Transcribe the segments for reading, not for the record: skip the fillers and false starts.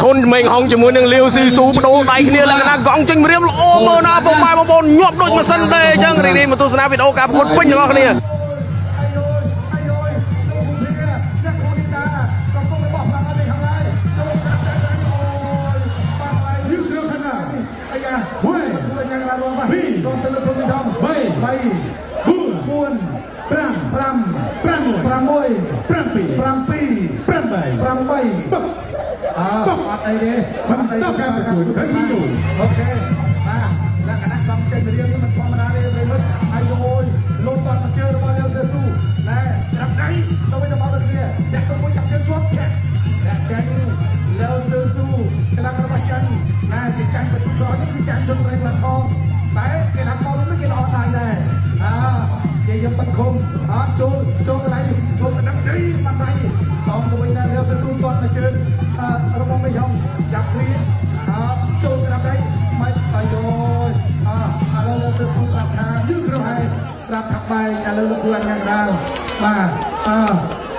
ហ៊ុនមេងហុងជាមួយនឹងលាវស៊ីស៊ូបដូរដៃគ្នាលក្ខណៈកង់ចេញម្រាមល្អមើលណាពុកម៉ែបងប្អូនញាប់ដូចម៉ាស៊ីនទេអញ្ចឹងរីករាយមកទស្សនាវីដេអូការប្រកួតពេញទាំងអស់គ្នា អាយយអាយយលោកភីអ្នកគូនីតាកំពុងតែបោះឡើងឲ្យខាងឡើយចូលកាត់តែអូយបាក់ហើយ យឺក្រខាងណា អាយ៉ា មួយ គូញ៉ាំឡារងបាទ ពីរ រងទៅលើភូមិធំ បី 3 4 4 5 5 6 6 7 7 8 8 បុក អើអត់អីទេ បន្តការប្រកួតខាងទីមួយ អូខេបាទលក្ខណៈកំចេញរៀងនេះមិនធម្មតាទេប្រិមិត្តអាយយលូតតមកជើរបស់លាវសេស៊ូណែត្រាប់ដៃទៅវិញទៅមកទៅគ្នាអ្នកទៅមួយចាប់ជើងជាប់ធាក់អ្នកចាញ់លាវសេស៊ូកីឡាកររបស់ចិនណែគេចាញ់បន្ទុកក្រោយនេះគឺចាញ់ជន់ត្រីផ្លាត់ខតែកីឡាករនេះគេល្អដែរដែរអើគេយកបិទឃុំអត់ចូលចូលកន្លែងនេះចូលទៅដាក់ដៃបាត់ដៃតងទៅវិញដែរលាវសេស៊ូទាត់មកជើងរបស់មេហុងចាប់គ្រាអើចូលត្រាប់ដៃមិនអាយយអើឥឡូវលើទៅទូប្រាប់ថាយឺក្រហែប្រាប់ថាបែកឥឡូវលោកគ្រូអញ្ញាកដាលបាទអើ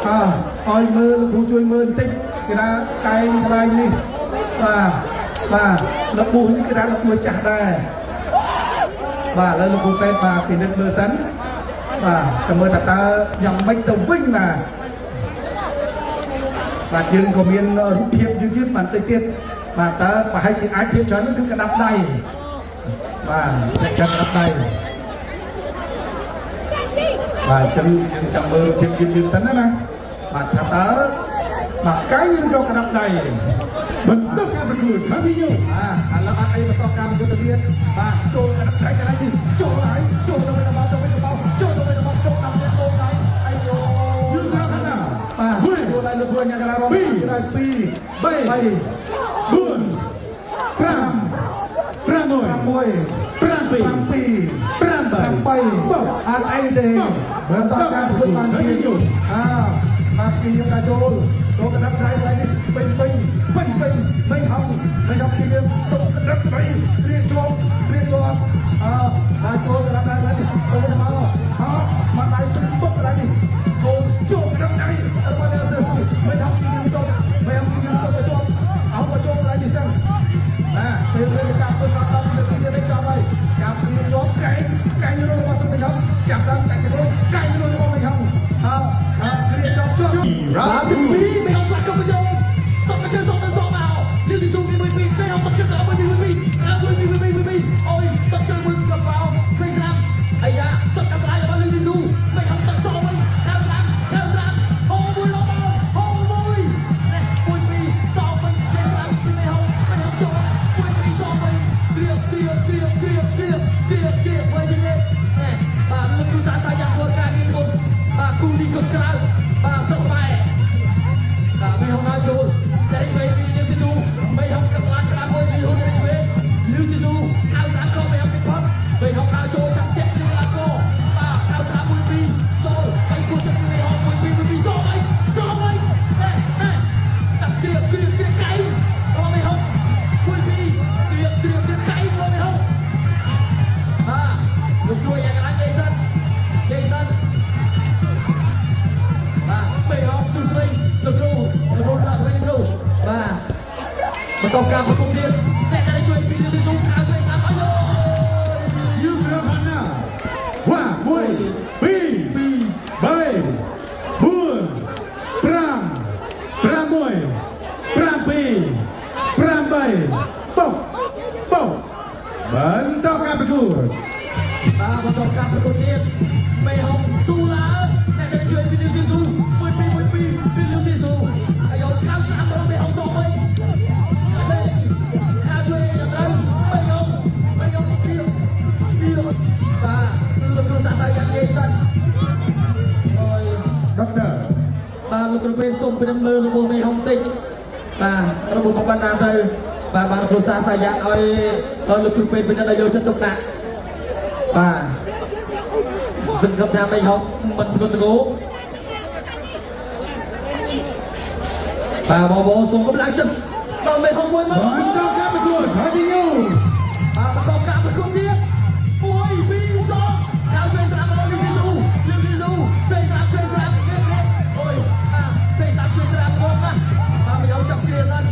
អើឲ្យមើលលោកគ្រូជួយមើលបន្តិចគេថាកែងកន្លែងនេះបាទបាទរបួសនេះគេថារបួសចាស់ដែរបាទឥឡូវលោកគ្រូពេទ្យបាទពិនិត្យមើលសិនបាទតែមើលថាតើយ៉ាងម៉េចទៅវិញបាទបាទយើងក៏មានរូបភាពយឺតៗបន្តិចទៀតបាទតើប្រហែលជាអាចភាពច្រើននោះគឺក្តាប់ដៃបាទអ្នកចាំក្តាប់ដៃបាទអញ្ចឹងយើងចាំមើលរូបភាពយឺតៗសិនណាណាបាទថាតើបាទកែងឬក៏ក្តាប់ដៃ បន្តការប្រកួតខាងទីមួយ បាទឥឡូវអត់អីបន្តការប្រកួតទៅទៀតបាទចូលក្តាប់ដៃកន្លែងនេះចូលហើយចូលទៅវិញទៅមកទៅវិញទៅមកចូលទៅវិញទៅមកចូលដល់ផ្ទះចូលដៃអាយយោ យឺក្រខាងណា បាទ មួយ ចូលដៃលោកគ្រូញ៉ាំកន្លែងរង ពីរ ច្រើន2 បី 3 4 5 6 6 7 7 8 8អត់អីទេបន្តការប្រកួតបានជាអើបាទជាយើងការចូលចូលកណ្ដាប់ដៃដៃនេះពេញពេញពេញពេញពេញហងពេញហងជាយើងតុកកណ្ដាប់ដៃរៀជាប់រៀជាប់អើហើយចូលកណ្ដាប់ដៃនេះទៅមកអើមកដៃពេញបុកដៃនេះចូលចូលកណ្ដាប់ដៃអត់បានទេពេញហងជាយើងតុកពេញហងជាយើងតុកទៅជាប់អោក៏ចូលដៃនេះទៅបាទពេលពេលការធ្វើការដល់ទៅទីនេះចប់ហើយចាប់រៀជាប់កែងកែងរបស់ទៅហងចាប់ដល់ចាច់ទៅកែងរបស់មិនហងអើអើរៀជាប់ជាប់ បាទទី2មេហងស្លាក់កម្ពុជាតបជើងសងទៅសងមកលីទីស៊ូទី1 2មេហងតបជើងដល់1 2 2អើ1 2 2 2អូយតបជើងមួយកប៉ៅផ្សេងស្រាំអាយ៉ាតបតាមដៃរបស់លីទីស៊ូមេហងតបសងវិញខៅស្រាំខៅស្រាំហូមួយលោកមកហូមួយនេះ1 2សងវិញផ្សេងស្រាំពីមេហងមេហងចូល1 2សងវិញគ្រៀគ្រៀគ្រៀគ្រៀគ្រៀគ្រៀគ្រៀវិញនេះនេះបាទលោកគ្រូសាស្ត្រយ៉ាងធ្វើការងារគុំបាទគូនេះក៏ក្រៅបាទសុខម៉ែ បាទមេហងហើយចូលតែឆ្វេងពីលីស៊ីស៊ូមេហងកន្លងក្រាបមួយពីហ៊ុនឆ្វេងលីស៊ីស៊ូហៅស្អាតកមេហងពីផុតមេហងហើយចូលចាំតាក់ជើងឡាកបាទហៅស្អាតមួយពីរចូលបីគូទឹកមេហងមួយពីរមួយពីរចូលបីចូលបីណែណែតាក់គ្រាគ្រាគ្រាកៃរបស់មេហងមួយពីរគ្រាគ្រាគ្រាកៃរបស់មេហងបាទលោកជួយយ៉ាងណាទេសិនទេសិន បាទមេហងសុស្រីលោកគ្រូលោកគ្រូដាក់វិញគ្រូបាទបន្តការប្រគំទៀតតែតែជួយពីលើស៊ូខាងជួយតាមអយ យឺក្រខាងណាវ៉ា1 2 3 4 5 6 7 8បុកបុកបន្តការប្រកួត បាទបន្តការប្រគំទៀតមេហងស៊ូឡើងតែតែជួយពីលើស៊ូ1 2 1 2ពីលើស៊ូអាយខាងស្រាំរបស់មេហងសងវិញខាងជួយត្រូវមេហងមេហងពីពីបាទលោកគ្រូសាស្ត្រយ៉ាងនិយាយសិនអូយ ដុកទ័រ បាទលោកគ្រូពេទ្យសូមពិនិត្យមើលរបួសមេហុងតិចបាទរបួសប៉ុណ្ណាទៅបាទបានគ្រូសាសាយ៉ាឲ្យលោកគ្រូពេទ្យពិនិត្យឲ្យយកចិត្តទុកដាក់បាទសង្ឃឹមថាមេហុងមិនធ្ងន់ធ្ងរបាទបងប្អូនសូមកម្លាំងចិត្តដល់មេហុងមួយមក បន្តការប្រកួតខាងទីមួយ បាទបន្តការប្រគំទៀត1 2 2កៅជួយស្រាប់របស់លីស៊ីស៊ូលីស៊ីស៊ូជួយស្រាប់ជួយស្រាប់នេះនេះអូយបាទជួយស្រាប់ជួយស្រាប់មកណាបាទមិនយកចាប់គ្រាសិន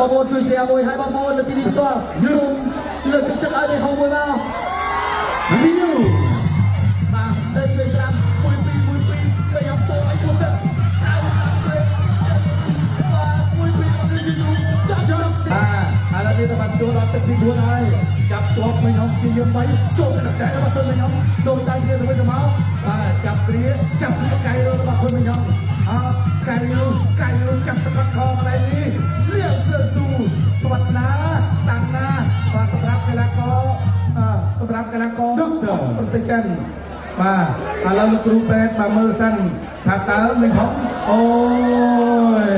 បងប្អូនជួយ share មួយហើយបងប្អូននៅទីនេះផ្ទាល់សូមលើកទឹកចិត្តឲ្យមេហុងមួយមក លីយូ បាទទៅជួយស្ដាំមួយពីរមួយពីរពេលខ្ញុំចូលឲ្យខ្លួនទឹកអៅតាមជ្រេបាទមួយពីរលីយូចាប់ចាប់ បាទឥឡូវនេះទៅបានចូលដល់ទឹកទី4ហើយចាប់ជាប់មិញហំជាយមបីចូលទៅតែរបស់ទុនមិញហំដូចតែគ្នាទៅវិញទៅមកបាទចាប់ព្រាចាប់ព្រាកៃរបស់ទុនមិញហំអើកៃនោះកៃនោះចាប់តកត់ខកន្លែងនេះលៀវសឺស៊ូស្វាត់ណាតាំងណាបាទសម្រាប់កីឡាករអឺសម្រាប់កីឡាករប្រទេសចិនបាទឥឡូវលោកគ្រូពេទ្យមកមើលសិនថាតើមិញហំអូយ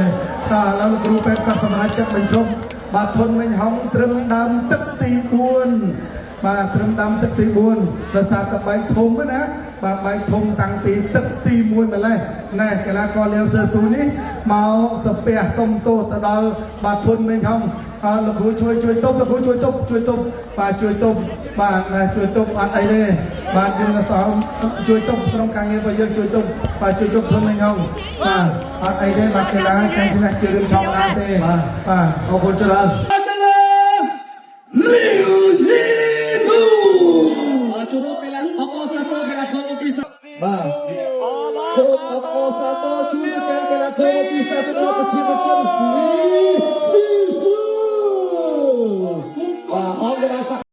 តើឥឡូវលោកគ្រូពេទ្យក៏សម្រេចចិត្តបញ្ឈប់បាទធនមិញហំត្រឹមដើមទឹកទី4បាទត្រឹមដើមទឹកទី4ដោយសារតែបែកធំណាបាទបែកធំតាំងពីទឹកទី1ម្លេះណែកីឡាករលាវសឺស៊ូនេះមកសាពះសុំទោសទៅដល់បាទធនមិញហំអើលោកគ្រូជួយជួយទប់លោកគ្រូជួយទប់ជួយទប់បាទជួយទប់បាទណែជួយទប់អត់អីទេបាទយើងក៏សូមជួយទប់ក្រុមការងាររបស់យើងជួយទប់បាទជួយទប់ធនមិញហំបាទអត់អីទេបាទកីឡាចាញ់ឈ្នះជារឿងធម្មតាទេបាទ អរគុណច្រើន លីយូស៊ីស៊ូ ជួបកីឡាអបអរសាទរកីឡាករអូពីសាបាទសូមអបអរសាទរជូនដល់កីឡាករអូពីសាទរប្រជាជនលីស៊ី